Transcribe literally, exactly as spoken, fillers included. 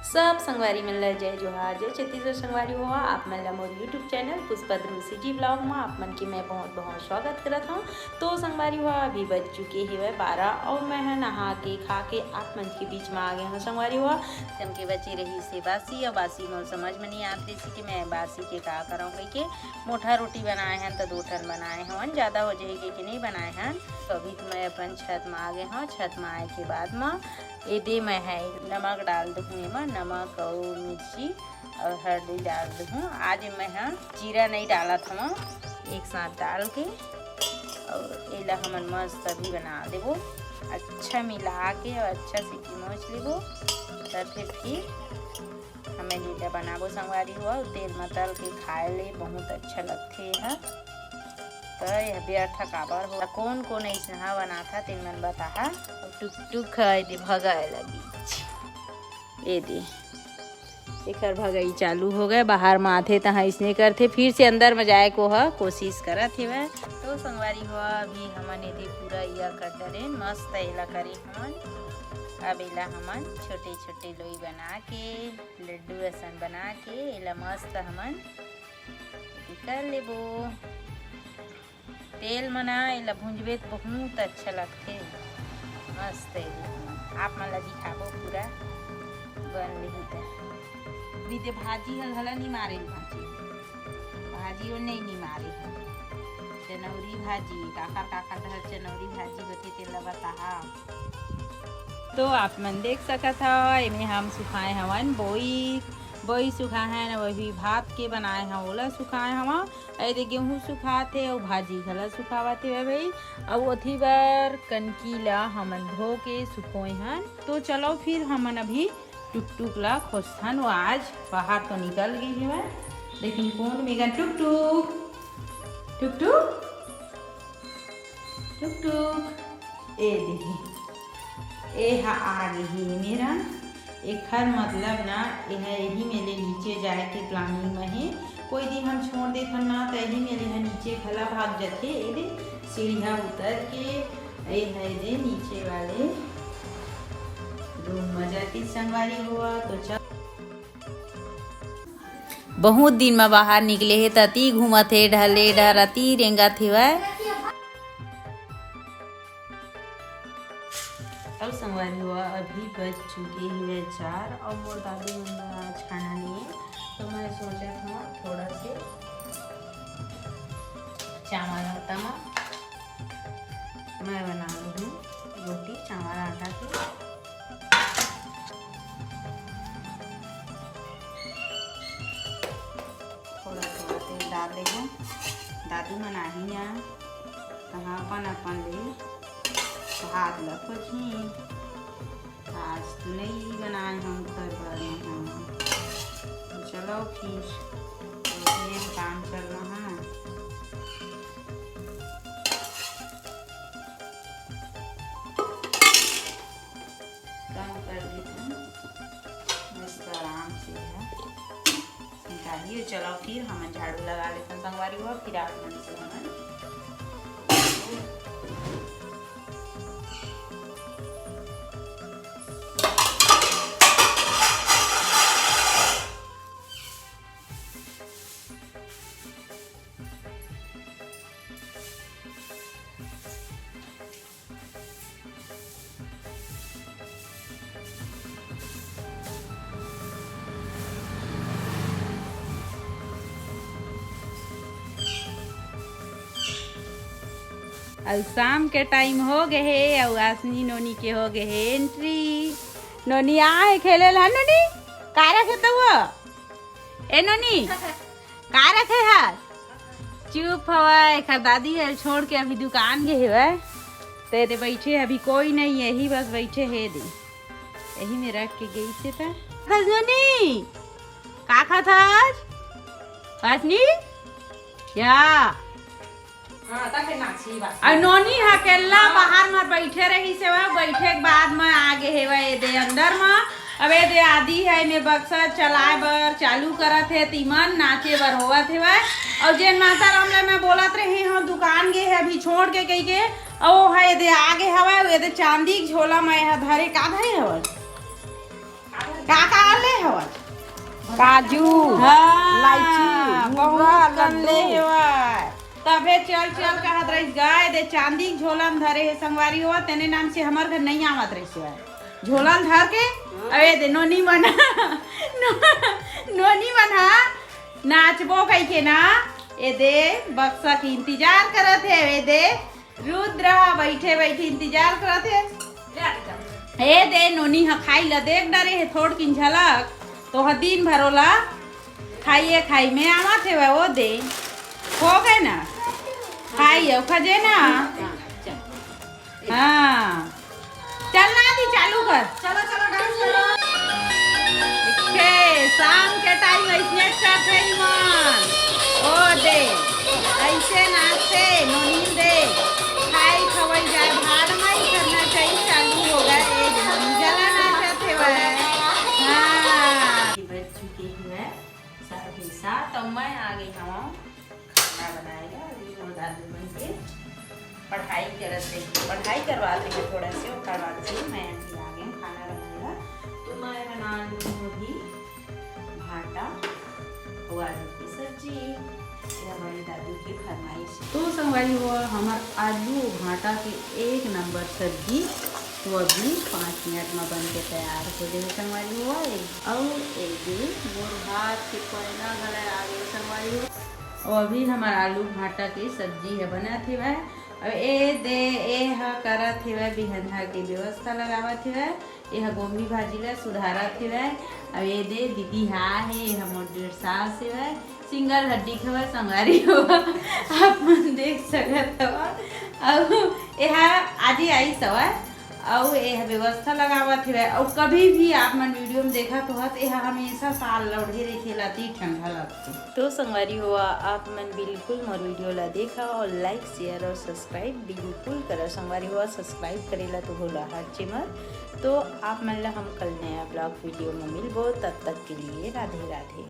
सब संगवारी मन ल जय जोहार, जय छत्तीसगढ़। संगवारी हो, आप मन ल मोर YouTube चैनल पुष्पा ध्रुव CG vlog म आप मन के मैं बहुत बहुत स्वागत करत हूँ। तो संगवारी हो, अभी बज चुके हेवय बारह अउ मैं ह नहा के खा के आप मन के बीच म आ गे हूँ। संगवारी हो, जन के बचे रही से बासी, अउ बासी मोर समझ में नहीं आत रही कि मैं बासी के का करऊँ कहिके। मोटा रोटी बनाए हन त दो ठन बनाए हवन, ज़्यादा हो जाही कहिके नहीं बनाए हन। तो अभी तो मैं अपन छत म आ गे हूँ। छत म आए के बाद म एदे मैं ह नमक डाल दूहूँ, एमा नमक अउ मिर्ची अउ हल्दी डाल दूहूँ। आज मैं ह जीरा नहीं डालत हूँ, एक साथ डाल के अउ एला हमन मस्त अभी बना देबो। अच्छा मिला के अउ अच्छा सीटी मोच लेबो, तब फिर फिर हमन एला बनाबो संगवारी हो। तेल म तल के खाए ले बहुत अच्छा लगथे एहा। त यह व्यर्थ काबर हो? कोन कोन अइसनहा बनाथा तेन मन बताहा। अउ टुक टुक ह एदे भगाए लगिच। एदे एकर भगई चालू हो गए। बाहर म आथे तहाँ अइसने करथे, फिर से अंदर म जाए को ह कोशिश करत हेवय। तो संगवारी हो, अभी हमन एदे पूरा इया कर डरेन, मस्त एला करे हमन। अब एला हमन छोटे छोटे लोई बना के, लड्डू असन बना के एला मस्त हमन कर लेबो। तेल म ना एला भूंजबे त बहुत अच्छा लगथे, मस्त हे। आप मन ला दिखाबो पूरा बन लिही त। अभी ते भाजी ह घला नी मारे भाजी, भाजी ओ नहीं नी मारे हे। चनौरी भाजी, काखर काखर डहर चनौरी भाजी होथे तेला बताहा। तो आप मन देख सकत हव, एमे हम सुखाए हवन बोई, बोई सुखाए हन, वही भात के बनाए हव ओला सुखाए हव। एदे गेहूं सुखात हे अउ भाजी घला सुखावत हे भाई। अउ ओथी बर कनकी ला हमन धो के सुखोए हन। तो चलो फिर हमन अभी टुकटुक ला खोजथन। वो आज बाहर तो निकल गे हेवय, लेकिन कोन मेगन टुकटुक, टुकटुक, टुक टुक, ए देही, ए हा आ गे हे मेरा। एखर मतलब ना, ए हा एही में ले नीचे जाए के planning में हे। कोई दिन हम छोड़ देथन ना, त एही में ले हा नीचे घला भाग जथे। ए दे, सीढ़िया उतर के ए हा ए दे नीचे वाले रूम में जाती संगवारी हुआ। तो चल, बहुत दिन म बाहर निकले हे, त अति घूमत हे, ढले डहर अति रेंगत हेवय। अउ संगवारी हो, अभी बज चुके हेवय चार, अउ मोर दादी मन बर आज खाना नइ हे, तो मैं सोचत हव थोड़ा से चावल आटा म मैं बना लूँ रोटी चावल आटा के। थोड़ा थोड़ा तेल डाल देबो। दादी मन आही ना, तहाँ अपन अपन ले भात ल खोजही। आज तो नई बनाए हम घर बर में हम। तो चलो फिर, तो ये काम चल रहा है। कम कर देथन, मस्त आराम से है निकालिए। चलो फिर हमन झाड़ू लगा लेथन संगवारी हो, फिर आप मन से हमन अउ शाम के टाइम हो गे हे, अउ आसनी नोनी के हो गे हे एंट्री। नोनी आ हे खेले ला, नोनी का रखे तो वो? ए नोनी, का रखे हस? चुप हवय, एकर दादी हर छोड़ के अभी दुकान गे हेवय। ते दे बैठे, अभी कोई नहीं, यही बस बैठे हे दे। यही में रख के गई से त। हस नोनी, का खात हस? हस नी? या। हाँ, तब फिर नाची बात। अउ नोनी ह अकेल्ला हाँ। बाहर म बैठे रहिस हेवय, बैठे के बाद म आ गे हेवय ए दे अंदर म। अब ए दे आदि हे, एमे बक्सा चलाए बर चालू करत हे, तिमन नाचे बर होवत हेवय। अउ जेन माता राम ले मैं बोलत रहे हव, दुकान गे हे अभी छोड़ के कहिके, अउ ओ ह ए दे आ गे हवय, ए दे चांदी के झोला म ए ह धरे, का धरे हवय? का, का ले काजू, हाँ, इलायची, बहुत कन ले हेवय। तभे चल चल कहत रहिस, गाय दे चांदी के झोला म धरे हे संगवारी हो, तेने नाम से हमर घर नहीं आवत रहिस हे। झोला ल धर के, अबे दे नोनी मन, नो-, नोनी मन हा नाचबो कहिके ना, ए दे बक्सा के इंतजार करत हे, ए दे रुद्र ह बइठे बइठे इंतजार करत हे। ए दे नोनी ह खाई ल देख डरे हे, थोड़किन झलक तो ह दिन भर ओला खाइए खाई में आवत हेवय। ओ दे हो गए ना, खाई अउ खजे ना। हाँ, चल ना दी, चालू कर। चलो चलो डांस करो। देखे, शाम के टाइम ऐसने करथे मन। ओ दे, ऐसे नाचथे नोनी दे। खाई खवई जाए, भाड़ माई करना चाहिए, चालू हो गए। ए दे नोनी जला नाचत हेवय। हाँ। बज चुके हुए साढ़े सात, अब मैं आ गई हूँ खाना बनाएगा। अभी वो दादू मन के पढ़ाई करत रही, पढ़ाई करवात रही थोड़ा से, ओकर बाद से मैं अभी आ गई खाना बनाएगा। तो मैं बना लूँ अभी भाटा और आलू की सब्जी। ये हमारी दादू की फरमाइश है। तो संगवारी हो, हमार आलू भाटा के एक नंबर सब्जी तो अभी पाँच मिनट में बन के तैयार हो जाए संगवारी हो। अउ ए दे मोर भात के कोयला घला आ गए संगवारी हो। अउ अभी हमार आलू भाटा के सब्जी है बनत हेवय। अब ए दे ए ह करत हेवय बिहन्हा के व्यवस्था लगावत हेवय। ए ह गोभी भाजी ला सुधारत हेवय। अब ए दे दीदी हा हे, ए ह मोर डेढ़ सास हेवय। सिंगल हड्डी खबर संगवारी हो, आप मन देख सकत हव। अउ ए ह आजे आइस हवय। अउ ए ह व्यवस्था लगावत हेवय। अउ कभी भी आप मन वीडियो में देखत होहत, ए ह हमेशा साल लौड़े रहिथे, एला अति ठंडा लगथे। तो संगवारी हो, आप मन बिल्कुल मोर वीडियो ला देखा और लाइक, शेयर और सब्सक्राइब बिल्कुल करा। संगवारी हो, सब्सक्राइब करे ला तो भूला हर मत। तो आप मन ला हम कल नया ब्लॉग वीडियो में मिलबो, तब तक के लिए राधे राधे।